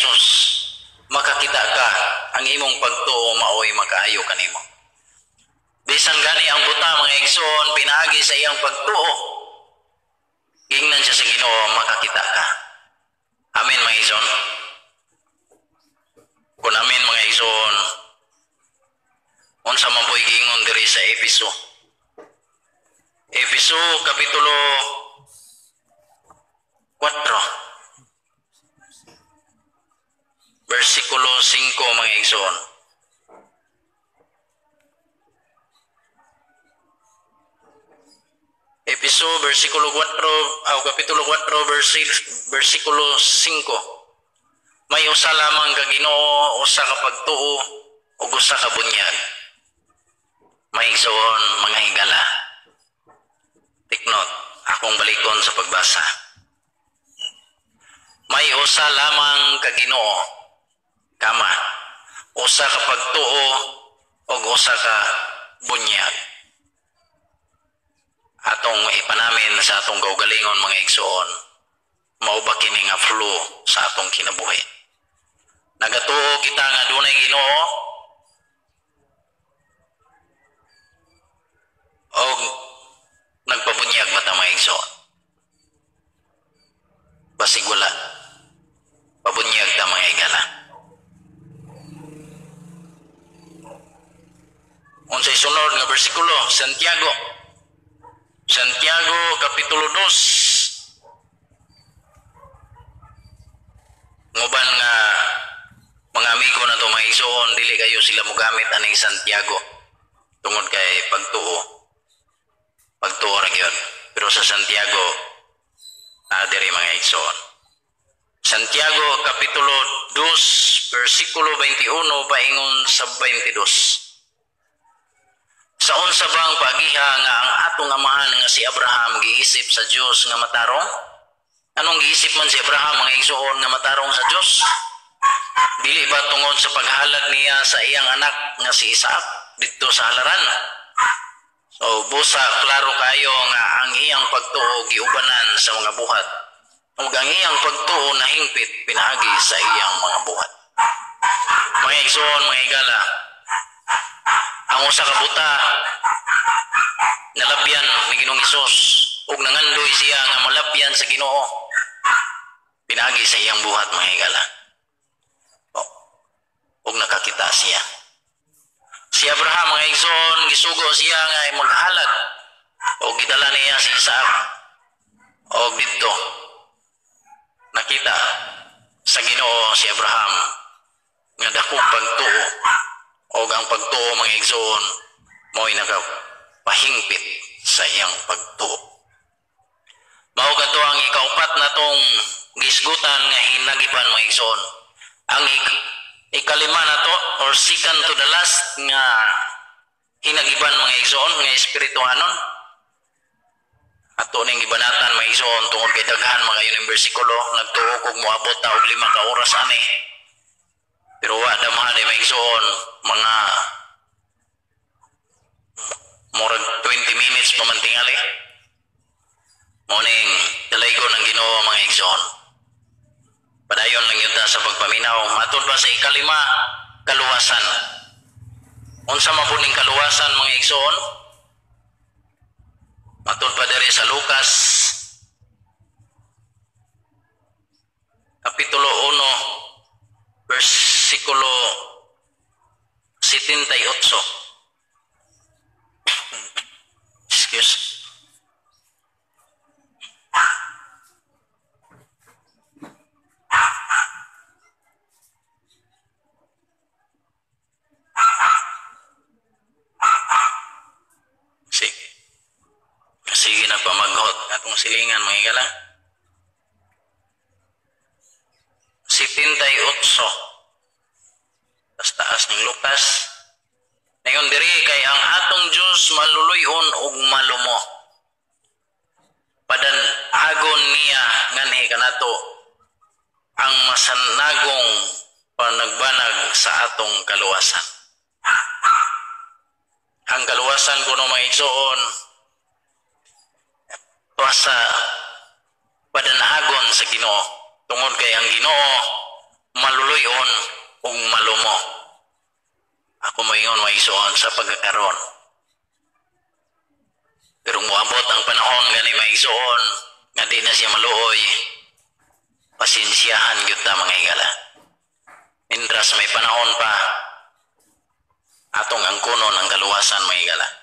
Jesus, makakita ka, ang imong pagtuo maoy makaayo kanimo. Bisan gani ang buta, mga igsoon, pinaagi sa iyang pagtuo, gingnan siya sa Ginoo, "Makakita ka." Amen, mga igsoon? Kung amen, mga igsoon, unsa man po'y giingon diri sa Efeso? Efeso Kapitulo 4 versikulo 5, mga igsoon. Efeso versikulo 4 aw kapitulo 4 versikulo 5. May usa lamang ka Ginoo, usa ka pagtuo ug usa ka bunyag. Mga igsoon, mga higala. Take note, akong balikon sa pagbasa. May usa lamang ka Ginoo, kama, usa ka pagtuo ug usa ka bunyag. Atong ipanamin sa atong kaugalingon, mga igsoon, mao ba kini nga flow sa atong kinabuhi? Nagatuo kita nga dunay Ginoo og nagpabunyag ba ta, mga igsoon? Basig wala. Pabunyag ta, mga higala. Unsay sunod nga bersikulo? Santiago. Santiago Kapitulo 2. Nguban nga mga amigo na to, mga igsoon, dili kayo sila mogamit aning Santiago tungod kay pagtuo. Pagtuo ra gyud. Pero sa Santiago naa diri, mga igsoon. Santiago Kapitulo 2 versikulo 21 paingon sa 22. Sa unsa bang pagiha nga ang atong amahan nga si Abraham giisip sa Dios nga matarong? Anong giisip man si Abraham, mga igsoon, nga matarong sa Dios? Dili ba tungod sa paghalad niya sa iyang anak nga si Isaac didto sa halaran? So busa klaro kayo nga ang iyang pagtuo giubanan sa mga buhat. Ug ang iyang pagtuo nahingpit pinaagi sa iyang mga buhat. Mga igsoon, mga higala, ang usa ka buta nalabyan ni Ginoong Hesus ug nangandoy siya nga malabyan sa Ginoo pinaagi sa iyang buhat, mga higala. Ug nakakita siya. Si Abraham, mga igsoon, gisugo siya nga maghalad ug gidala niya si Isaac og didto nakita sa Ginoo si Abraham nga dakong pagtuo, og ang pagtuo, mga igsoon, mo'y nakapahingpit sa iyang pagtuo. Mao kadto ang ikaupat natong gisgutan nga hinagiban, mga igsoon. Ang ikalima nato or second to the last nga hinagiban, mga igsoon, nga espirituhanon ato ning gibanatan, mga igsoon, tungod kay daghan mga yun bersikulo. Nagtuo kog moabot ta og 5 ka oras ani, pero wa dama di, mga igsoon, mga murag 20 minutes pa man tingali. Mao ning dalaygon ng Ginoo, mga igsoon. Padayon lang yun ta sa pagpaminaw. Matod ba sa ikalima, kaluwasan. Unsa man po ning kaluwasan, mga igsoon? Matod pa diri sa Lucas Kapitulo 1 versikulo 78. Excuse. Sige. Sige na pamaghot atong silingan, mga higala. 78. Tas taas ng Lucas. Ngayon diri kay ang atong Diyos maluluyon ug malumo. Padan agon niya nganhi kanato ang masanagong panagbanag sa atong kaluwasan. Ang kaluwasan kuno, mga igsoon, sa padanagon sa Ginoo tungod kay ang Ginoo maluloy. Maluluy-on ug malumo. Ako moingon, mga igsoon, sa pagkakaroon. Pero moabot ang panahon gani, mga igsoon, nga di na siya maluoy, pasensyahan gyud ta, mga higala. Mientras may panahon pa, atong angkunon ang kaluwasan, mga higala.